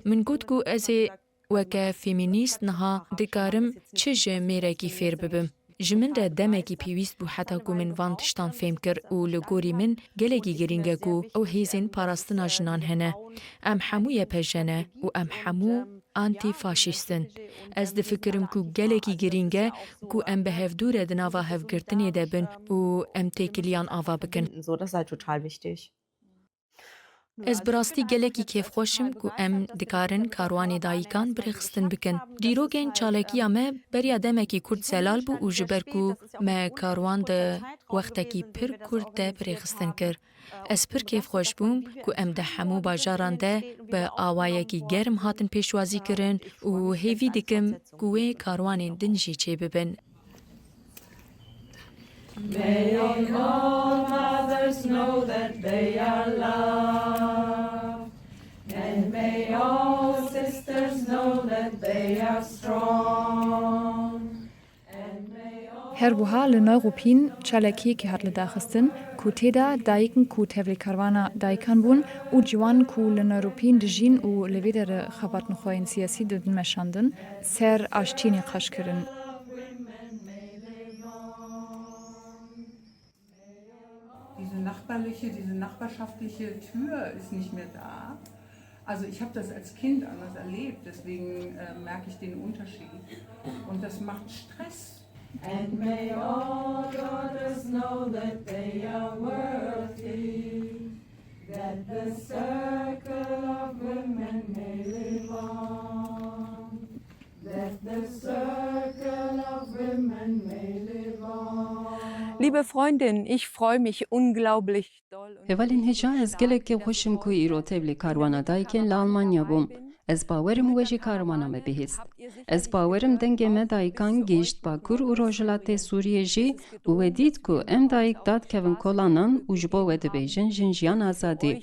Min got ku ez ê weke femînîst niha dikarim çi ji mêrekî fêr bibim. Ji min re demekî pêwîst bû heta ku min van tiştan fêm kir û li gorî min gelekî girîng e ku ew hêzên parastina jinan hene. Em hemû Y P J ne û em hemû antîfaşîst in. Ez difikirim ku gelekî girîng e ku em bi hevdû re di nava hevgirtinê de bin û em têkiliyan ava bikin. So, das ist halt total wichtig. Ez bi rastî gelekî kêfxweş im ku em dikarin karwanê dayikan birêxistin bikin. Dîrokên çalekiya me beriya demekî kurt zelal bû û ji ber ku me karwan di wextekî pir kurt de birêxistin kir. Ez pir kêfxweş bûm ku em di hemû bajaran de bi awayekî germ hatin pêşwazî kirin û hêvî dikim ku wê karwanên din jî çêbibin. May all mothers know that they are loved, and may all sisters know that they are strong. Her wiha li Nayropîn çalakiyekî hat lidaxistin ku tê de dayikin ku tevlî karwana dayikan bûn û ciwan ku li Nayropîn dijîn û li vê derê xebatên xwe yên siyasî didin meşandin, ser aştiyê nîqaş kirin. Diese nachbarliche, diese nachbarschaftliche Tür ist nicht mehr da. Also ich habe das als Kind anders erlebt, deswegen äh, merke ich den Unterschied. Und das macht Stress. And may all daughters know that they are worthy, that the circle of women may live on. That the circle of women may live on. Liebe Freundin, ich freue mich unglaublich doll. Hevalên hêja, ez gelekî xweş im ku îro tevlî karwana dayikên li Almanya bûm. Ez bawer im we jî karwana me bihîst. Ez bawer im dengê me dayikan gihîşt Bakur û Rojhilatê Sûriyê jî û we dît ku em dayik dadkevin kolanan û ji bo we dibêjin jin jiyan azadî.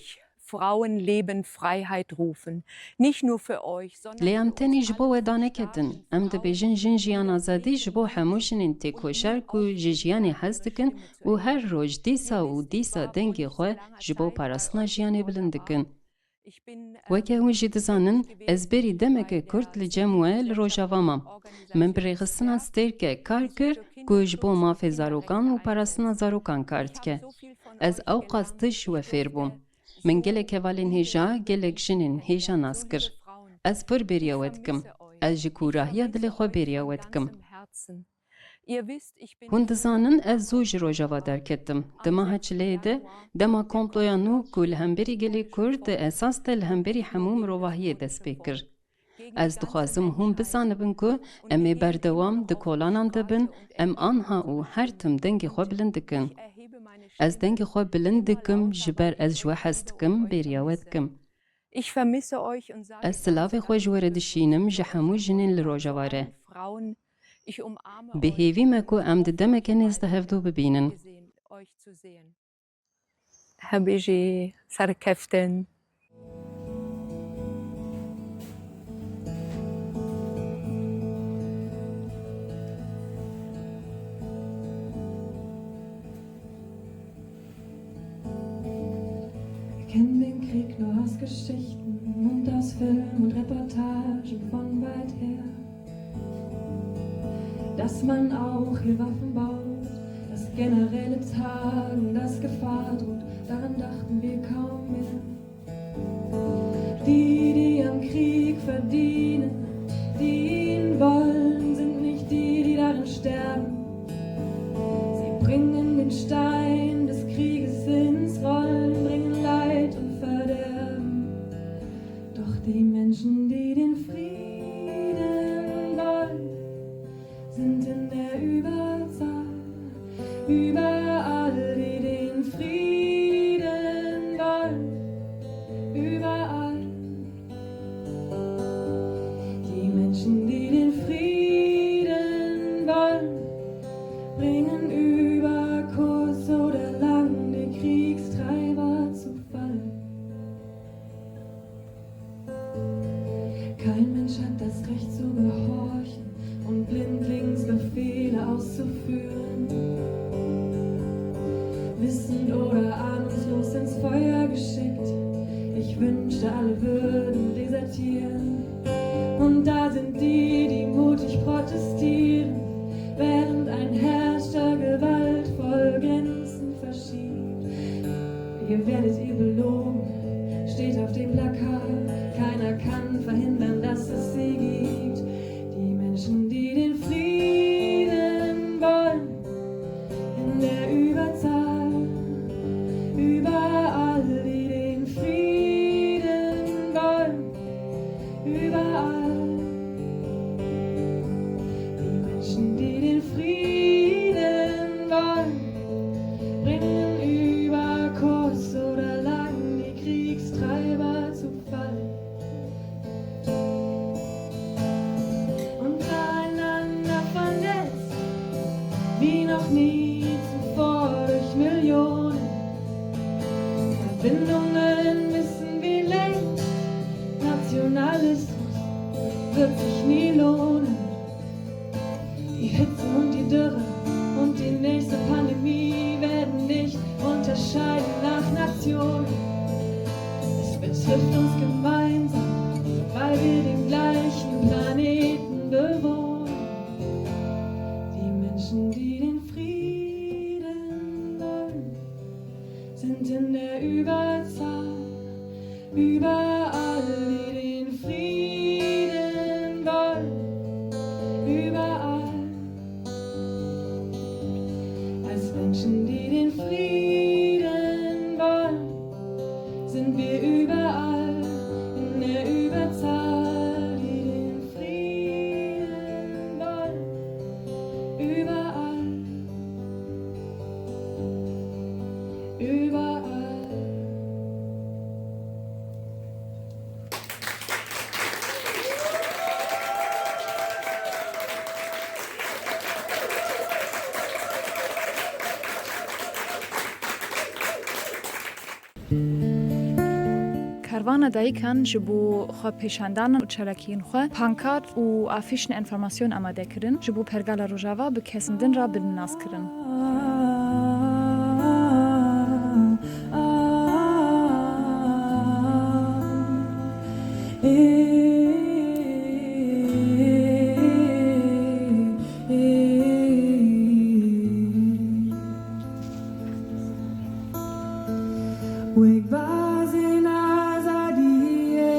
Frauen, Leben, Freiheit rufen. Nicht nur für euch, sondern Lê em tenê ji bo we daneketin. Em dibêjin jin jiyan azadî ji bo hemû jinên têkoşer ku ji jiyanê hez dikin û her roj dîsa û dîsa dengê xwe ji bo parastina jiyanê bilind dikin. Weke hûn jî dizanin, ez berî demeke kurt li cem we li Rojava mam. Min bi rêxistina Stêrke kar kir ku ji bo mafê zarokan û parastina zarokan kar dike. Ez ewqas tişt ji we fêr bûm. Min gelek hevalên hêja, gelek jinên hêja nas kir. Ez pir bêriya we dikim. Ez ji kûrahiya dilê xwe bêriya we dikim. Hûn dizanin ez zû ji Rojava derketim. Di meha çileyê de, dema komploya nû ku li hemberî gelê Kurd, esas de li hemberî hemû mirovahiyê dest pê kir. Ez dixwazim hûn bizanibin ku em ê berdewam di kolanan de bin, em anha û her tim dengê xwe bilind dikin. Ez dengê xwe bilind dikim, ji ber ez ji we hez dikim, bêriya we dikim. Ich vermisse euch und sage Ez silavê xwe ji we re dişînim, ji hemû jinên li Rojava re. Frauen, ich umarme Bi euch. Hêvî me ku em di demeke nêz de hevdû bibînin. Gesehen, euch zu sehen. Hebî jî serkeftin. Wir kennen den Krieg nur aus Geschichten und aus Film und Reportagen von weit her. Dass man auch hier Waffen baut, dass generelle Tagen, dass Gefahr droht, daran dachten wir kaum mehr. Die, die am Krieg verdienen, die ihn wollen, sind nicht die, die darin sterben. Sie bringen den Stein des Krieges ins Rollen, bringen Leid und Verderben. Doch die Menschen, die den Frieden wollen, sind in der Überzahl. Überall, die den Frieden wollen, überall. Die Menschen, die den Frieden wollen, bringen über kurz oder lang die Kriegstreiber zu Fall. Kein Mensch hat das Recht zu gehorchen und blindlings Befehle auszuführen. Wissend oder ahnungslos ins Feuer geschickt. Ich wünschte, alle würden desertieren. Und da sind die, die mutig protestieren, während ein Herrscher gewaltvoll Grenzen verschiebt. Hier werdet ihr belogen, steht auf dem Plakat. Keiner kann verhindern, dass es sie gibt. Die Menschen, die den Frieden wollen, in der Überzahl. Überall, die den Frieden wollen, überall. Die Menschen, die den Frieden wollen, bringen über kurz oder lang die Kriegstreiber zu Fall. Untereinander vernetzt, wie noch nie zuvor durch Millionen. Verbindungen müssen wie Längen, Nationalismus wird sich nie lohnen. Die Hitze und die Dürre und die nächste Pandemie werden nicht unterscheiden nach Nationen. Es betrifft uns gemeinsam, weil wir den gleichen Planeten bewohnen. Die Menschen, die den Frieden wollen, sind in der Überzahl. Überall, die den Frieden wollen, überall. Als Menschen, die den Frieden wollen, sind wir überall in der Überzahl, die den Frieden wollen, überall. Karwana dayikan ji bo xwe pêşandanan û çalakiyên xwe pankart û afîşên enformasyon amade kirin, ji bo pergala Rojava bi kesên din re bin nas kirin. Wek bazên azadiyê,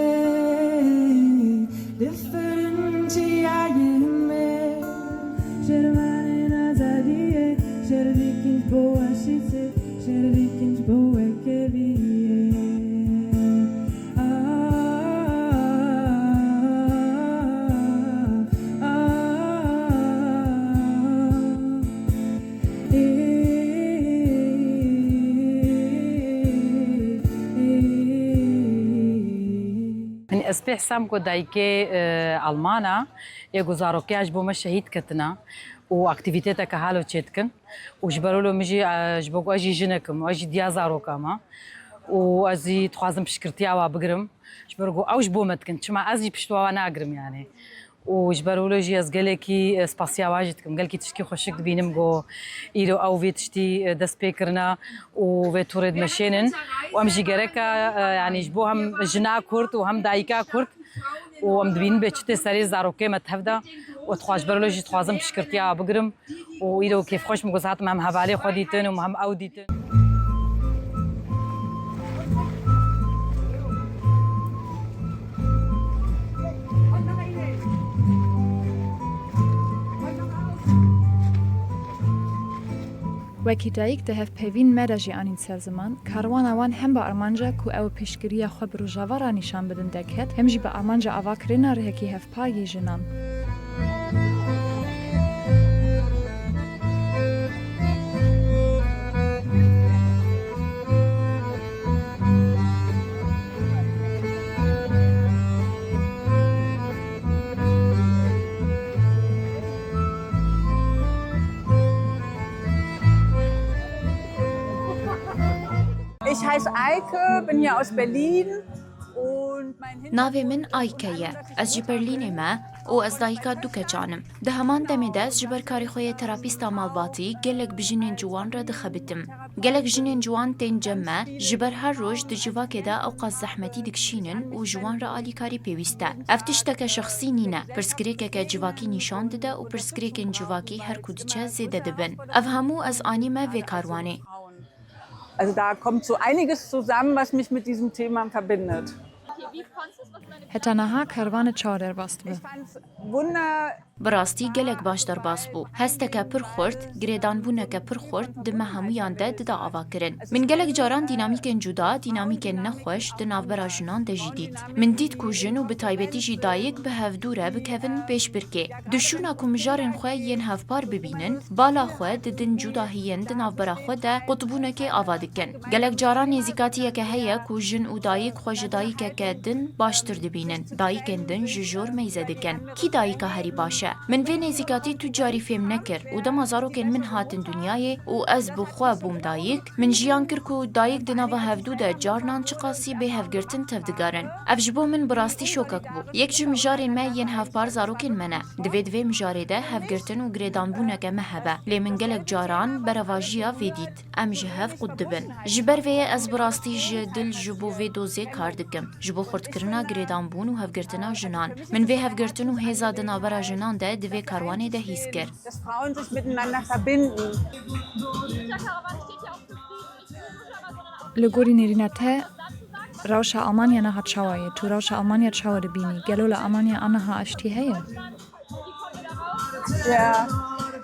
difirên çiyayên me, şervanên azadiyê, şer dikin ji bo aşîtê, şer dikin ji bo wekeviyê. Ah, ah, ah. Yanî ez pê hesam ku dayikê, e, Alman a, yê ku zarokê ji bo me şehîd ketina û aktîvîteteke halo çêdikin. Û ji ber wilo min jî, e, ji bo ku ez jî jinek im, ez jî diya zaroka me. Û ez jî dixwazim piştgirtiya wa bigirim. Ji ber ku ew ji bo me dikin, çima ez jî pişt wa nagirim yanî. Û ji ber wilo jî ez gelekî, e, spasiya wan jî dikim. Gelekî tişkî xweşik dibînim ku îro ew vê tiştî, e, dest pê kirine û vê torê dimeşênin. Û em jî gereka, e, yanî ji bo hem jina Kurd û hem dayika Kurd û em dibînin bê çi tê serê zarokê me tev de. Û dixwaz ji ber wilo jî dixwazim piştgirtiya bigirim. Û îro kêfxweş min ku ez hatim hem hevalê xwe dîtin û hem ew dîtin. Wekî dayik di hevpeyvîn me de jî anîn ser ziman, karwana wan hem bi armanca ku ew piştgiriya xwe bi Rojava re nîşan bidin derket, hem jî bi armanca avakirina rihekî hevpar yê jinan. Ich heiße Eike, bin hier aus Berlin und mein Navê min Ayke ye. Ez ji Berlînê me û ez dayika du keçan im. Di heman demê de ez ji ber karê xwe yê terapîsta malbatî gelek bi jinên ciwan re dixebitim. Gelek jinên ciwan tên cem me, ji ber her roj di civakê de ewqas zehmetî dikişînin û ji wan re alîkarî pêwîst e. Ev tişteke şexsî nîne, pirsgirêkeke civakî nîşan dide û pirsgirêkên civakî her ku diçe zêde dibin. Ev hemû ez anîme vê karwanê. Also da kommt so einiges zusammen, was mich mit diesem Thema verbindet. Heta niha karvanê çawa derbas dibe? Ich fand's wunder- Bi rastî gelek baş derbas bû. Hesteke pir xurt, girêdanbûneke pir xurt di me hemûyan de dida avakirin. Min gelek caran dînamîkên cuda, dînamîkên nexweş di navbera jinan de jî dît. Min dît ku jin û bi taybetî jî dayik bi hevdû re bikevin pêşbirkê. Di şûna ku mijarên xwe yên hevpar bibînin, bala xwe didin cudahiyên di navbera xwe de qutbûnekê ava dikin. Gelek caran nêzîkatiyeke heye ku jin û dayik xwe ji dayikeke din baştir dibînin. Dayikên din ji jor meyze dikin. Kî dayika herî baş e? Min vê nêzîkatî tu carî fêm nekir û dema zarokên min hatin dinyayê û ez bi xwe bûm dayik, min jiyan kir ku dayik di nava hevdû de carnan çiqasî bê hevgirtin tevdigerin. Ev ji bo min bi rastî şokek bû. Yek ji mijarên me yên hevpar zarokên me ne. Di vê, di vê mijarê de hevgirtin û girêdanbûneke me hebe. Lê min gelek caran berevajiya vê dît. Em ji hev qut dibin. Ji ber vê yê ez bi rastî ji dil ji bo vê dozê kar dikim. Ji bo xurtkirina girêdanbûn û hevgirtina jinan. Min vê hevgirtin û hêza di navbera jinan de di vê karwanê de hîs kir. Dass Frauen sich miteinander verbinden. Li gorî nêrîna te, rewşa Almanya niha çawa ye? Tu rewşa Almanya çawa dibînî? Gelo li Almanya aniha aştî heye? Ja,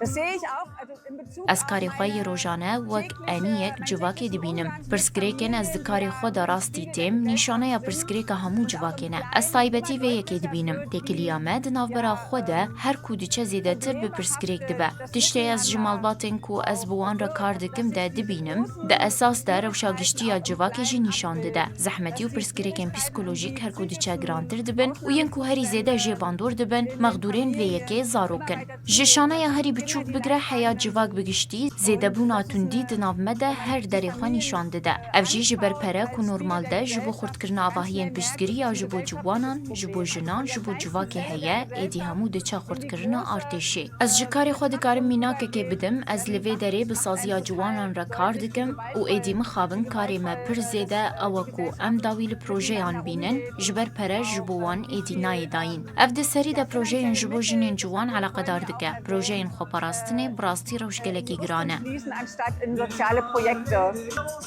das sehe ich auch. Also in Bezug Ez karê xwe yê rojane wek eniyek civakê dibînim. Pirsgirêkên ez di karê xwe de rastî têm, nîşaneya pirsgirêka hemû civakê ne. Ez taybetî vê yekê dibînim. Têkiliya me di navbera xwe de her ku diçe zêdetir bi pirsgirêk dibe. Tiştê ez ji malbatên ku ez bi wan re kar dikim de dibînim, di esas de rewşa giştî ya civakê jî nîşan dide. Zehmetî û pirsgirêkên psîkolojîk her ku diçe girantir dibin û yên ku herî zêde jê bandor dibin, mexdûrên vê yekê zarok in. Ji şaneya herî biçûk bigre heya civak bigre, Giştî, zêdebûna tundî di nav me de her derê xwe nîşan dide. Ev jî ji ber pere ku normalde ji bo xurtkirina avahiyên piştgirî ya ji bo ciwanan, ji bo jinan, ji bo civakê heye, êdî hemû diçe xurtkirina artêşê. Ez ji karê xwe dikarim mînakekê bidim, ez li vê derê bi saziya ciwanan re kar dikim û êdî mixabin karê me pir zêde ew e ku em dawî li projeyan bînin, ji ber pere ji bo wan êdî nayê dayîn. Ev di serî de projeyên ji bo jinên ciwan eleqedar dike. Projeyên xweparastinê bi rastî rewş gelekî giran e. Fließen anstatt in soziale Projekte.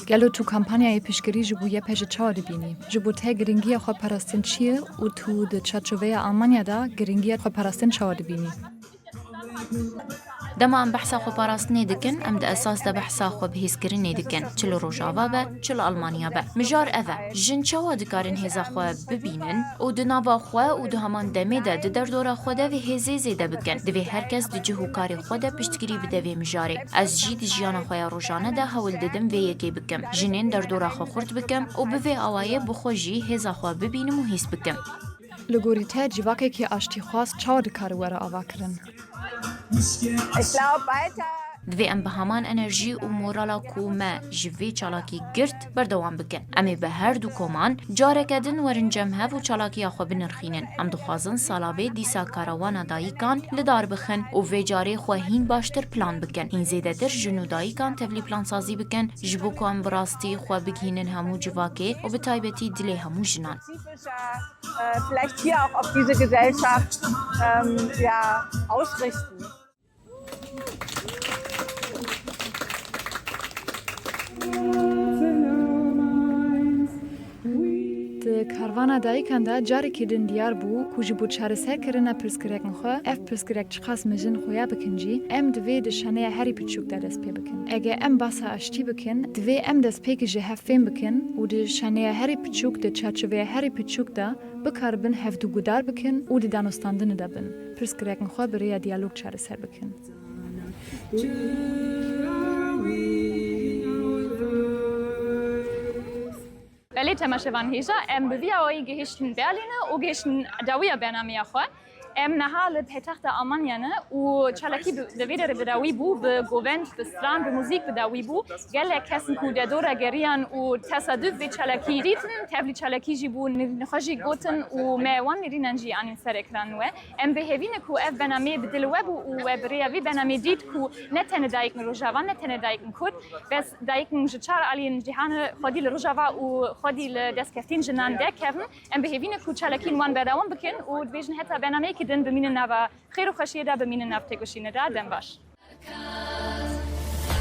Gelo tu kampanyayê piştgirî ji bo Y P J çawa dibînî? Ji bo te giringiya xweparastin çi ye û tu di çarçoveya Almanya de giringiya xweparastin çawa dibînî? Dema em behsa xweparastinê dikin, em di esas de behsa xwebihîskirinê dikin, çi li Rojava be, çi li Almanya be. Mijar ev e, jin çawa dikarin hêza xwe bibînin û di nava xwe û di heman demê de di derdora xwe de vê hêzê zêde bikin. Divê her kes di cih û karê xwe de piştgirî bide vê mijarê. Ez jî di jiyana xwe ya rojane de hewl didim vê yekê bikim. Jinên derdora xwe xurt bikim û bi vê awayê bi xwe jî hêza xwe bibînim û hîs bikim. Li gorî te civakekî aştîxwaz çawa dikare were avakirin? Ich glaube, weiter. Divê em bi heman enerjî û morala ku me ji vê çalakî girt berdewam bikin. Em ê bi her du koman careke din werin cem hev û çalakiya xwe binirxînin. Em dixwazin sala vê dîsa karawana dayikan li dar bixin û vê carê xwe hîn baştir plan bikin. Hîn zêdetir jin û dayikan tevlî plansazî bikin, ji bo ku em bi rastî xwe bigihînin hemû civakê û bi taybetî dilê hemû jinan. Spezifischer, äh, vielleicht hier auch auf diese Gesellschaft, ähm, ja, ausrichten. Di karvana dayikan de carekî din diyar bû ku ji bo çareserkirina pirsgirêkên xwe, ev pirsgirêk çiqas mezin xuya bikin jî, em divê di şaneya herî piçûk de dest pê bikin. Eger em basa aştî bikin, divê em destpêkê ji hev fêm bikin û di şaneya herî piçûk, di çarçoveya herî piçûk de bikaribin hevdû guhdar bikin û di danûstandinê de bin, pirsgirêkên xwe bi rêya diyalog çareser bikin. Belê temaşevan hêja, em bi vî awayî gihiştin Berlînê û gihiştin dawiya bernameya xwe. Em niha li paytexta Almanya ne û çalakî bi, li vê derê bi dawî bû, bi govend, bi stran, bi muzîk bi dawî bû. Gelek kesin ku di dora geriyan û tesaduf vê çalakî dîtin, tevlî çalakî jî bû, nirîn xwe jî gotin û me wan nirînan jî anîn ser ekran we. Em bi hêvî ne ku ev bername bi dil we bû û we bi rêya vê bernamê dît ku ne tenê dayikên Rojava, ne tenê dayikên Kurd, bes dayikên ji çar aliyên cîhanê xwedî li Rojava û xwedî li destkeftên jinan derkevin. Em bi hêvî ne ku çalakiyên wan berdewam bikin û dibêjin heta bernameyekî din bimînin nava xêr û xweşiyê de, bimînin nav têkoşînê de. Dem baş.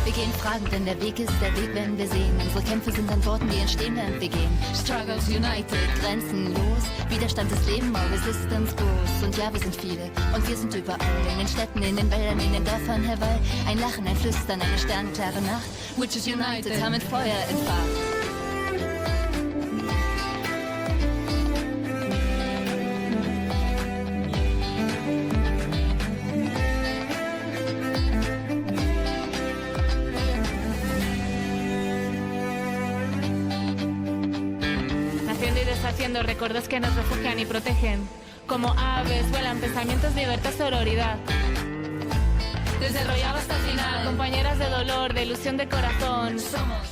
Wir gehen fragend, denn der Weg ist der Weg, wenn wir sehen. Unsere Kämpfe sind Antworten, die entstehen, während wir gehen. Struggles united, grenzenlos. Widerstand ist Leben, our resistance grows. Und ja, wir sind viele. Und wir sind überall. In den Städten, in den Wäldern, in den Dörfern, Hawaii. Ein Lachen, ein Flüstern, eine sternklare Nacht. Witches united, haben Feuer entfacht. Naciendo y deshaciendo recuerdos que nos refugian y protegen. Como aves vuelan pensamientos, libertad, sororidad. Desde Rojava hasta el final, compañeras de dolor, de ilusión de corazón. Somos